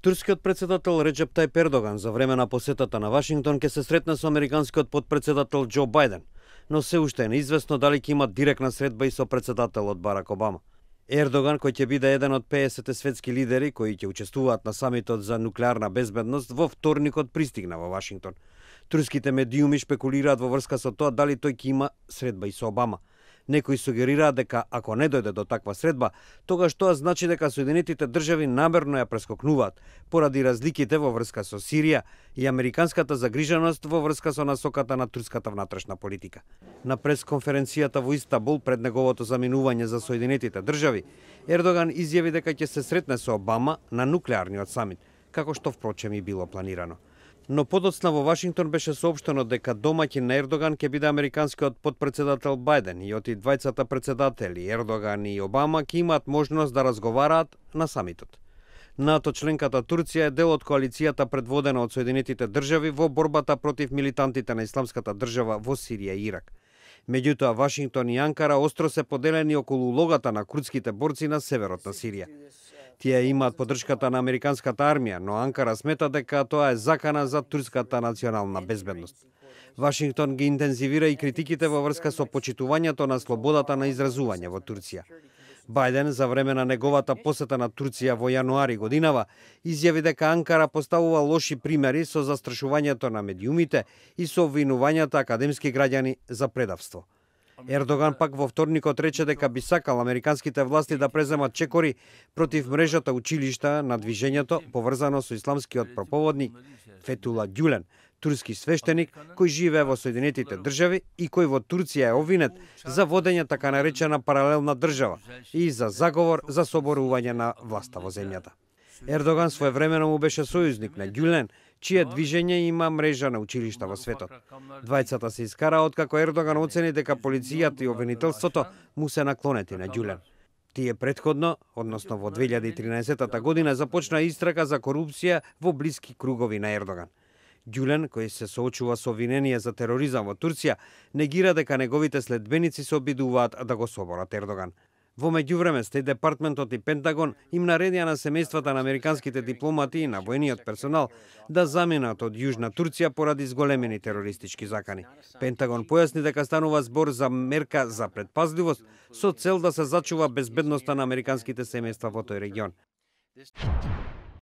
Турскиот председател Реджеп Тајип Ердоган за време на посетата на Вашингтон ќе се сретне со американскиот потпредседател Џо Бајден, но се уште е неизвестно дали ќе има директна средба и со председателот Барак Обама. Ердоган, кој ќе биде еден од 50 светски лидери кои ќе учествуваат на самитот за нуклеарна безбедност, во вторникот пристигна во Вашингтон. Турските медиуми шпекулираат во врска со тоа дали тој ќе има средба и со Обама. Некои сугерираат дека ако не дојде до таква средба, тогаш тоа значи дека Соединетите држави намерно ја прескокнуваат поради разликите во врска со Сирија и американската загриженост во врска со насоката на турската внатрешна политика. На пресконференцијата во Истанбул пред неговото заминување за Соединетите држави, Ердоган изјави дека ќе се сретне со Обама на нуклеарниот самит, како што впрочем и било планирано. Но подоцна во Вашингтон беше соопштено дека домаќин на Ердоган ќе биде американскиот потпредседател Бајден и оти двајцата председатели Ердоган и Обама ќе имаат можност да разговараат на самитот. НАТО членката Турција е дел од коалицијата предводена од Соединетите држави во борбата против милитантите на Исламската држава во Сирија и Ирак. Меѓутоа, Вашингтон и Анкара остро се поделени околу улогата на курдските борци на северот на Сирија. Тие имаат поддршката на американската армија, но Анкара смета дека тоа е закана за турската национална безбедност. Вашингтон ги интензивира и критиките во врска со почитувањето на слободата на изразување во Турција. Бајден за време на неговата посета на Турција во јануари годинава изјави дека Анкара поставува лоши примери со застрашувањето на медиумите и со обвинувањата академски граѓани за предавство. Ердоган пак во вторникот рече дека би сакал американските власти да преземат чекори против мрежата училишта на движењето поврзано со исламскиот проповодник Фетула Ѓулен, турски свештеник кој живее во Соединетите држави и кој во Турција е обвинет за водење така наречена паралелна држава и за заговор за соборување на власта во земјата. Ердоган своевремено му беше сојузник на Ѓулен, чие движење има мрежа на училишта во светот. Двајцата се искара откако Ердоган оцени дека полицијата и обвинителството му се наклонети на Ѓулен. Тие претходно, односно во 2013 година, започна истрага за корупција во блиски кругови на Ердоган. Ѓулен, кој се соочува со обвинение за тероризам во Турција, негира дека неговите следбеници се обидуваат да го соборат Ердоган. Во меѓувреме, Стейт Департментот и Пентагон им наредија на семејствата на американските дипломати и на војниот персонал да заминат од Јужна Турција поради зголемени терористички закани. Пентагон појасни дека станува збор за мерка за предпазливост со цел да се зачува безбедноста на американските семејства во тој регион.